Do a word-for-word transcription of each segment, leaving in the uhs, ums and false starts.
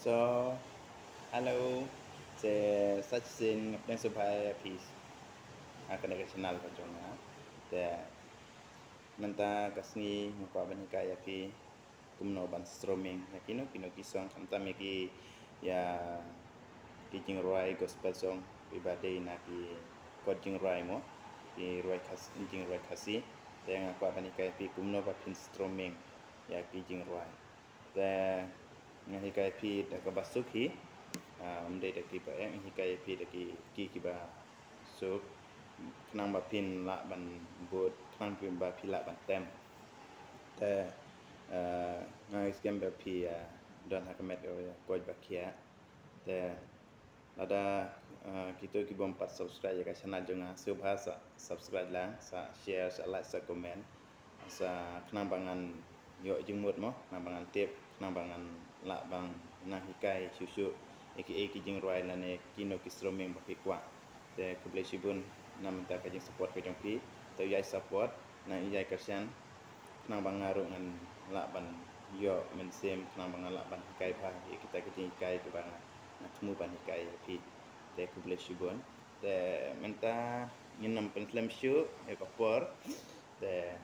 So, hello. Te sa shisien nga pdiang sngewbha ïa phi ha kane ka channel ka jong nga. Te mynta ka sngi nga kwah ban hikai ïa phi kumno ban strumming ïa kino kino ki song, khamtam ïa ki, ïa ki jingrwai gospel song kiba dei na ki kot jingrwai mo, ki rwai Khas-, jingrwai Khasi. Te nga kwah ban hikai ïa phi kumno ba phin strumming ïa ki jingrwai. Te ngan hikai phi da kaba suk hi. Ah, ym dei da kiba eh, ngan hikai phi da ki, ki kiba suk. Khnang ba phin lah ban bud, khnang phi ba phi lah ban tem. Te, ah, nga ngeit skhem ba phi, ah, don ha ka met ka koit ba khiah. Te lada, ah, kito ki bym pat subscribe ïa ka channel jong nga, sngewbha sa subscribe lang, sa share, sa like, sa comment. Sa khnang ba ngan ïoh jingmut mo, khnang ba ngan tip, khnang ba ngan lah ban nang hikai shuh shuh ïa ki, ïa ki jingrwai lane kino ki strumming ba phi kwah. Te khublei shibun na mynta ka jingsupport ka jong phi. Te ïai support, nang ïai kyrshan, khnang ba nga ruh ngan lah ban ïoh mynsiem, khnang ba ngan lah ban hikai bha ïa kita ki jinghikai kiba nga, nga thmu ban hikai ïa phi. Te khublei shibun. Te mynta ngin ym pynslem shuh ïa ka por. Te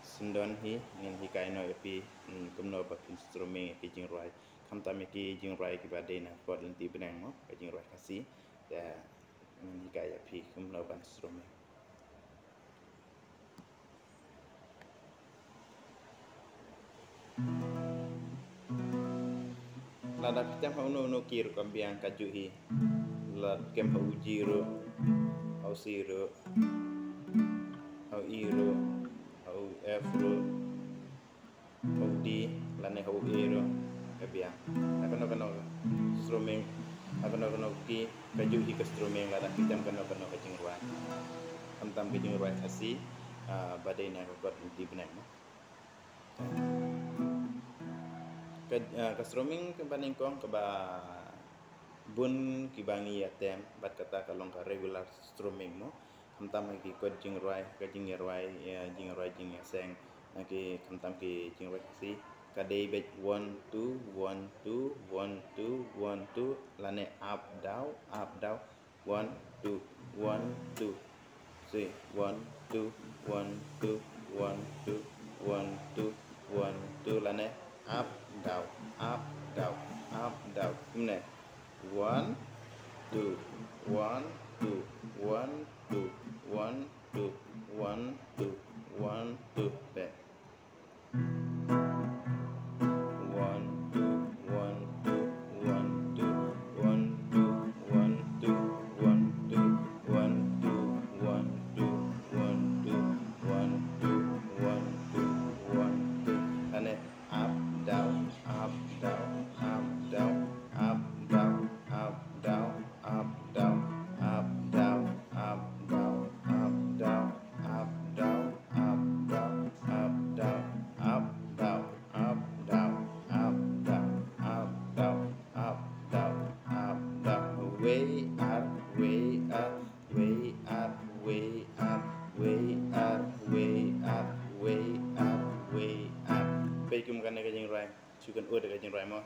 sngewdon hi ngin hikai noh ïa phi, mm, kumno ba phin strumming ïa ki jingrwai. Khamtam ïa ki jingrwai kiba dei na kot lynti bneng mo, ka jingrwai Khasi. Te ngin hikai ïa phi kumno ban strumming. Lada phi tem ha uno uno ki ruh kam biang, kajuh hi. Lada phi tem ha u G ruh, ha u C ruh, ha u E ruh, ha u F ruh, ha u D lane ha u A ruh, ka biang. Ha kano kano strumming, ha kano kano ki, kajuh hi ka strumming lada phi tem kano kano ka jingrwai. Khamtam ka jingrwai Khasi, ah, ba dei na ka kot lynti bneng mo. Ka, ah, ka strumming kaba nyngkong kaba bun kiba ngi ïa tem, bad kata ka long ka regular strumming mo. Khamtam ha ki kot jingrwai, ka jingïarwai, ïa, jingrwai jingïaseng, na ki khamtam ki jingrwai Khasi. Ka dei beit one two, one two, one two, one two, lane up, down, up, down, one, two, one, two. Say, one, two, one, two, one, two, one, two, one, two, lane up, down, up, down, up, down. Kumne. One, two, one, two, one, two, one, two, one, two, one, two. Peit. One, two, one, two, one, two, one, two, one, two, one, two, one, two, one, two, one, two, one, two, one, two, one, two. Lane up, down, up, down, up, down, up, down, up, down, up, down, up, down, up, down, up, down, up, down, up, down, up, down, up, down, up, down, up, down, up, down, up, down. Way up, way up, way up, way up, way up, way up, way up. Peit kum kane ka jingrwai. Shu kan ud ka jingrwai mo.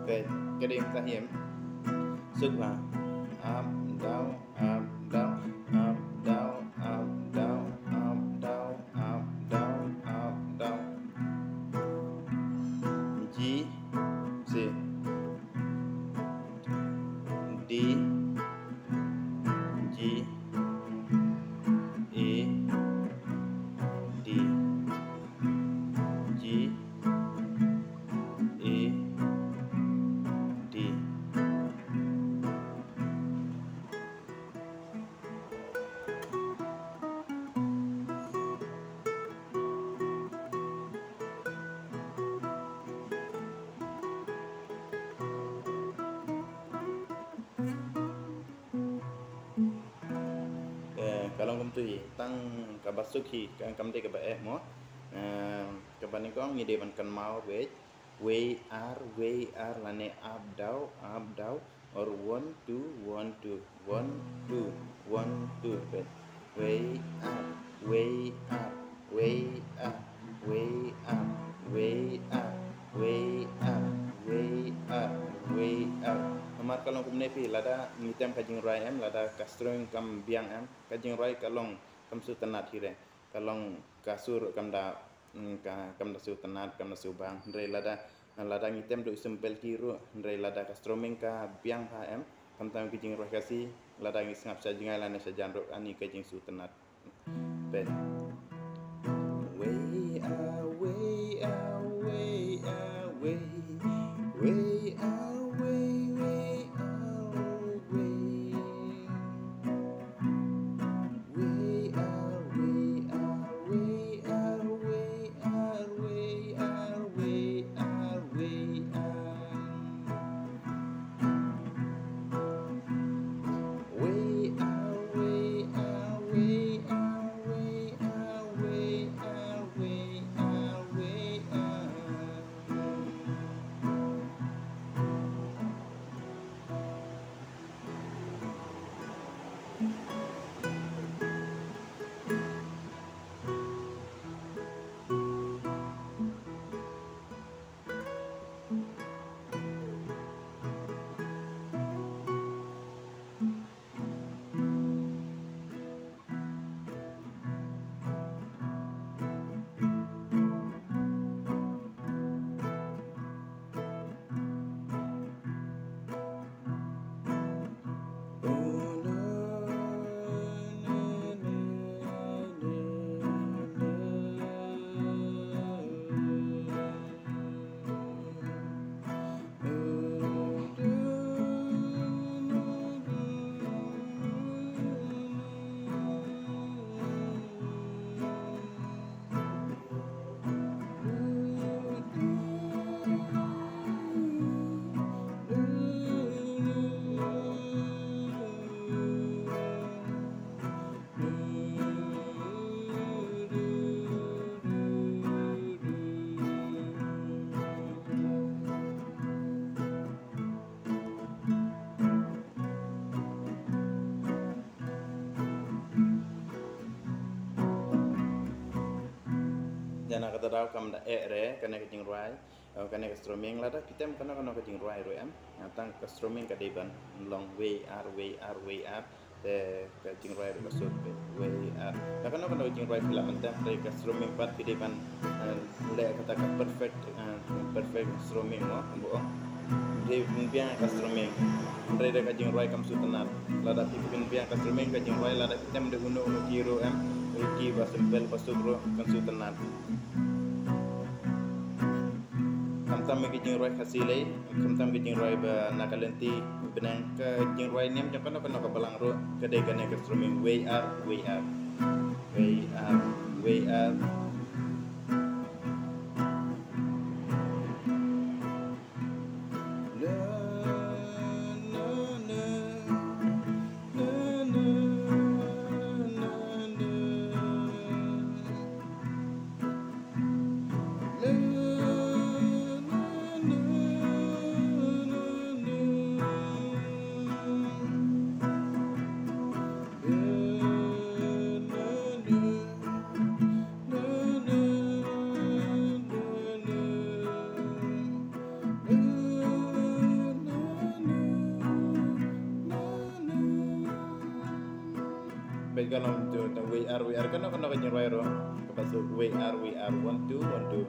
Peit, ka dei ka him. Suk ba. sui, tang kaba suk hi, ka kam dei kaba eh mo. Em, kaba nyngkong ngi dei ban kynmaw wei, wei ar, wei ar, lane ap daw, ap daw, or one two, one two, one two, one two, peit. Wei ar, wei ar, wei ar, wei ar, wei ar, wei ar, wei ar, wei ar. Namar ka long kumne phi, lada ngi tem ka jingrwai em, lada ka strumming kam biang em, ka jingrwai ka long kam sngewtynnat hi re. Ka long ka sur kam da, mm, ka, kam da sngewtynnat, kam da sngewbang. Hynrei lada, lada ngi tem da u simple key ruh, hynrei lada ka strumming ka biang bha em, khamtam ki jingrwai Khasi, lada ngi sngap sha jngai lane sha jan ruh, ani ka jingsngewtynnat. Peit. Wei ar, wei ar, wei ar, wei. Wei ar, wei, wei ar, wei. Wei ar, wei ar, wei ar, wei ar, wei ar, wei ar, wei ar. Wei ar, wei ar, wei ar, wei ar, wei ar, wei ar, wei ar. Ïa na kata daw kam da eh re kane ka jingrwai, eh, kane ka strumming, lada phi tem kano kano ka jingrwai ruh em. Ïa tang ka strumming ka dei ban long wei ar, wei ar, wei ar. Te ka jingrwai ruh ka sur, peit, wei ar. Ïa kano kano ka jingrwai phi lah ban tem, te ka strumming pat phi dei ban, eh, leh kata ka perfect, eh, perfect strumming mo, kumba ong. Dei ban biang ka strumming. Hynrei da ka jingrwai kam sngewtynnat. Lada phi pynbiang ka strumming, ka jingrwai, lada phi tem da uno uno key ruh em, u key ba simple ba suk ruh kam sngewtynnat. Khamtam ki jingrwai Khasi lei, khamtam ki jingrwai ba na ka lynti bneng, ka jingrwai niam jong kano kano ka balang ruh ka dei kane ka strumming wei ar, wei ar. Wei ar, wei ar. Bad ka long tu, tu, wei ar, wei ar, kano, kano ka jingrwai ruh. Kaba suk wei ar, wei ar, one, two, one, two.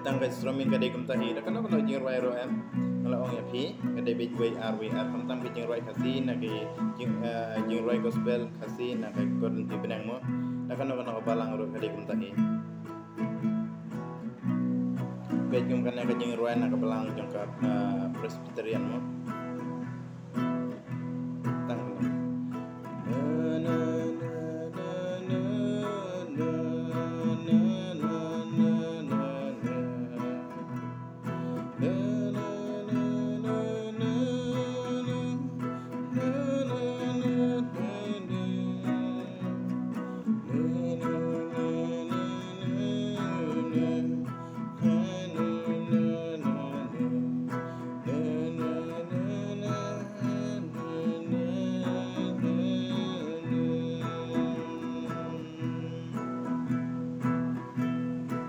Tang ka strumming ka dei kumta hi, da kano kano jingrwai ruh em. Nga la ong ïa phi, ka dei beit wei ar wei ar, khamtam ka jingrwai Khasi na ka jing, eh, jingrwai gospel Khasi na ka Gordon T. Bneng mo. Da kano kano ka balang ruh ka dei kumta hi. Beit kum kane ka jingrwai na ka balang jong ka, eh, Presbyterian mo. Tang.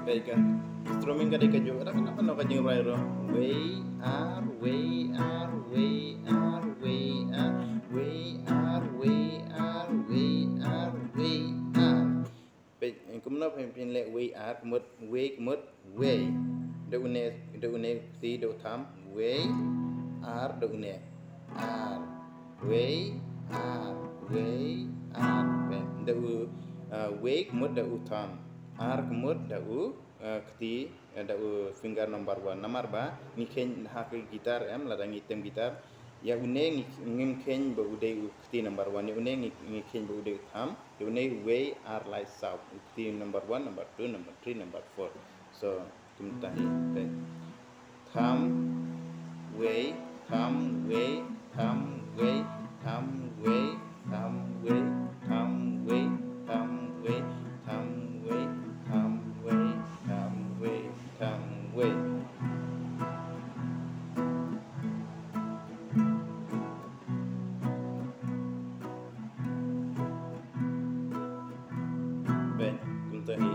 Baik, kan. Strumming ka dei kajuh, kata kata kano ka jingrwai ruh. Wei ar, wei ar, wei ar, wei ar, wei ar, wei ar, wei ar, wei ar. Peit, kumno phin, phin leh wei ar, ka mut wei, ka mut wei. Da une, da une, kti da u tham, wei ar da une. Ar. Wei ar, wei ar. Peit, da u, uh, wei ka mut da u tham. Ar ka mut da u, uh, kti, uh, da u finger number one. Namar ba ngi kheiñ ha ka guitar em, lada ngi tem guitar, ïa une ngi, ngim kheiñ ba u dei u kti number one. Ïa une ngi, ngi kheiñ ba u dei u tham. Ïa une wei ar lai saw. U kti number one, number two, number three, number four. So, kumta hi. Peit. Tham wei, tham wei, tham wei, tham wei, tham wei, tham wei, tham wei, tham wei, tham wei, tham wei, tham wei. Beit, kumta hi.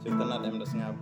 Sngewtynnat em, da sngap.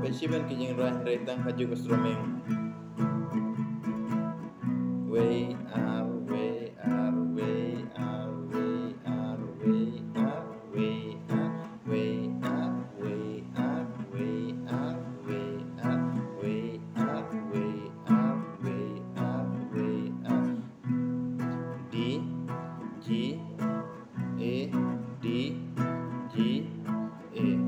Peit shibun ki jingrwai hynrei tang kajuh ka strumming. Wei ar, wei ar, wei ar, wei ar, wei ar, wei ar, wei ar, wei ar, wei ar, wei ar, wei ar, wei ar, wei ar. D, G, A, D, G, A.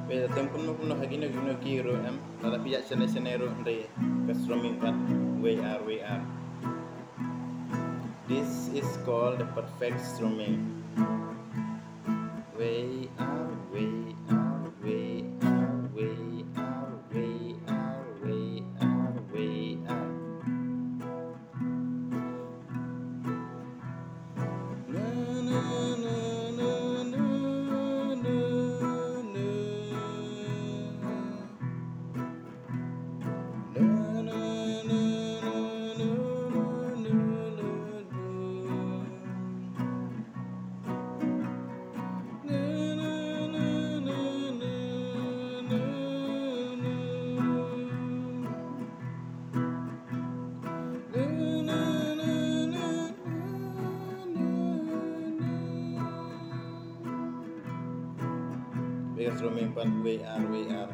Peit, tem kumno kumno ha kino kino ki ruh em. Lada phi ïaid shane shane ruh hynrei ka strumming pat wei ar, wei ar. This is called the perfect strumming. Wei ar, wei ar, wei ar, wei ar, wei ar, wei ar, wei ar. Biggest roaming pan wei ar, wei ar.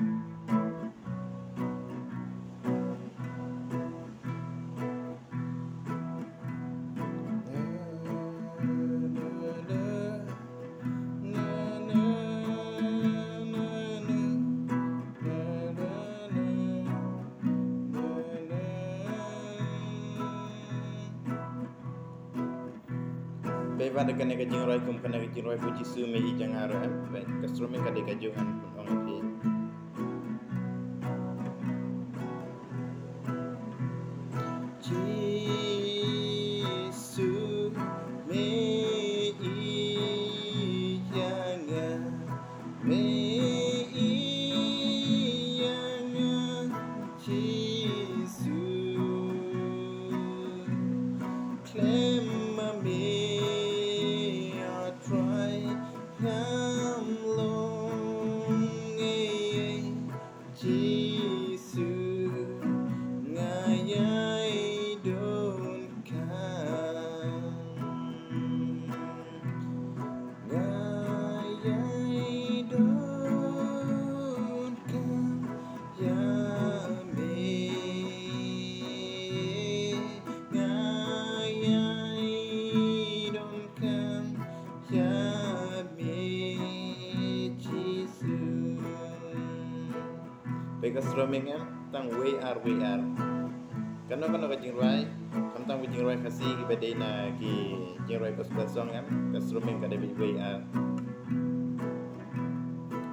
Peit ba da kane ka jingrwai kum kane ka jingrwai ko Jisu me i jong nga ruh em. Peit ka strumming ka dei ka jong ngan ong ïa phi. Jisu me i jong nga, me i jong nga, Jisu. Khlem ma me, a Trai, ngam long ei ei. Jisu, nga ïai donkam. Nga ïai donkam ïa me. Nga ïai donkam ïa me, Jisu. Peit ka strumming em, tang wei ar, wei ar. Kano kano ka jingrwai, khamtam ka jingrwai Khasi kiba dei na ki jingrwai gospel song em, ka strumming ka dei beit wei ar.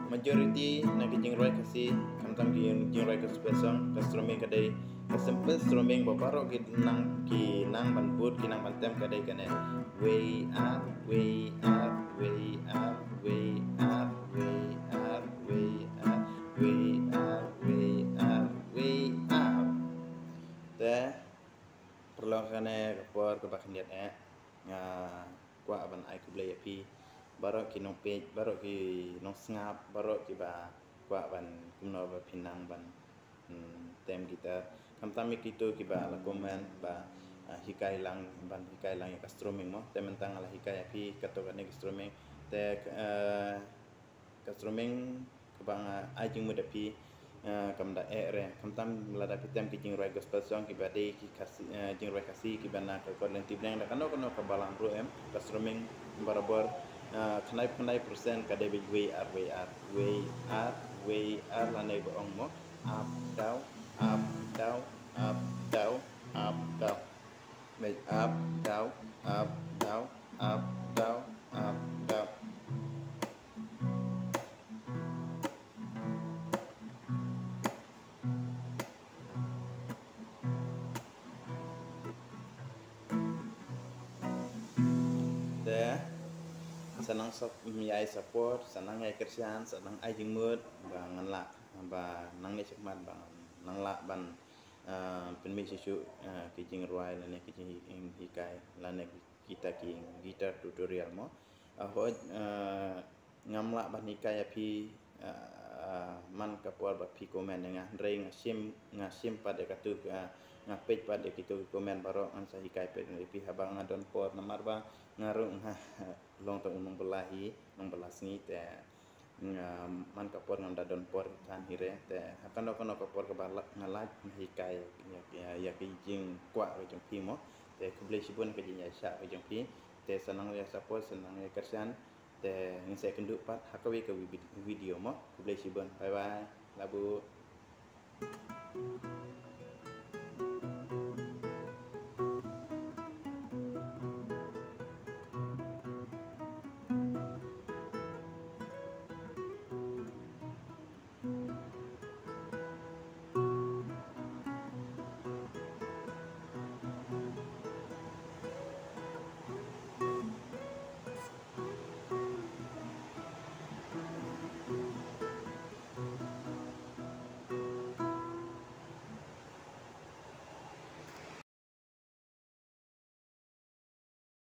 Majority na ki jingrwai Khasi, khamtam ki jingrwai gospel song, ka strumming ka dei ka simple strumming ba baroh ki nang, ki nang ban bud, ki nang ban tem ka dei kane. Wei ar, wei ar, wei ar, wei ar, wei ar, wei ar, wei ar, wei ar, wei ar. Te, paralok, kane ka por kaba khyndiat eh, nga kwah ban ai khublei ïa phi baroh ki nongpeit, baroh ki nongsngap, baroh kiba kwah ban kumno ba phin nang ban, hmm, tem guitar. Khamtam ïa kito kiba la comment ba, ah, hikai lang, ban hikai lang ïa ka strumming mo. Te mynta nga la hikai ïa phi kato kane ka strumming. Te, eh, ka strumming kaba nga ai jingmut ïa phi, eh, kam da eh re. Khamtam lada phi tem ki jingrwai gospel song kiba dei ki Khasi, eh, jingrwai Khasi kiba na ka chord lynti bneng da kano kano ka balang ruh em, ka strumming barabor, eh, khyndai khyndai percent ka dei beit wei ar, wei ar, wei ar, wei ar lane ba ong mo, up down, up down, up down, up down. Beit up down, up down, up down, up down. Te sa nang sop-, ïai support, sa nang ïai kyrshan, sa nang ai jingmut ba ngan lah, ba nangne shakhmat ba nang lah ban, ah, pynmih shuh shuh, ah, ki jingrwai lane ki jinghikai lane kita ki guitar tutorial mo. Ah, hooid, ah, ngam lah ban hikai ïa phi, ah, man ka por ba phi comment ïa nga, hynrei nga shim, nga shim pat ïa katu, ah, nga peit pat ïa kitu ki comment baroh, ngan sa hikai pat ïa phi haba nga don por, namar ba nga ruh nga long tang u nongbylla hi, nongbylla sngi te, nga, man ka por ngam da don por than hi re, te ha kano kano ka por kaba la-, nga lah nga hikai ïa, ïa, ïa ki jingkwah ka jong phi mo. Te khublei shibun ka jingïaishah ka jong phi. Te sa nang ïa support, sa nang ïa kyrshan. Te ngin sa ïakynduh pat ha kawei ka wi-, video mo. Khublei shibun. Bye bye. Labu.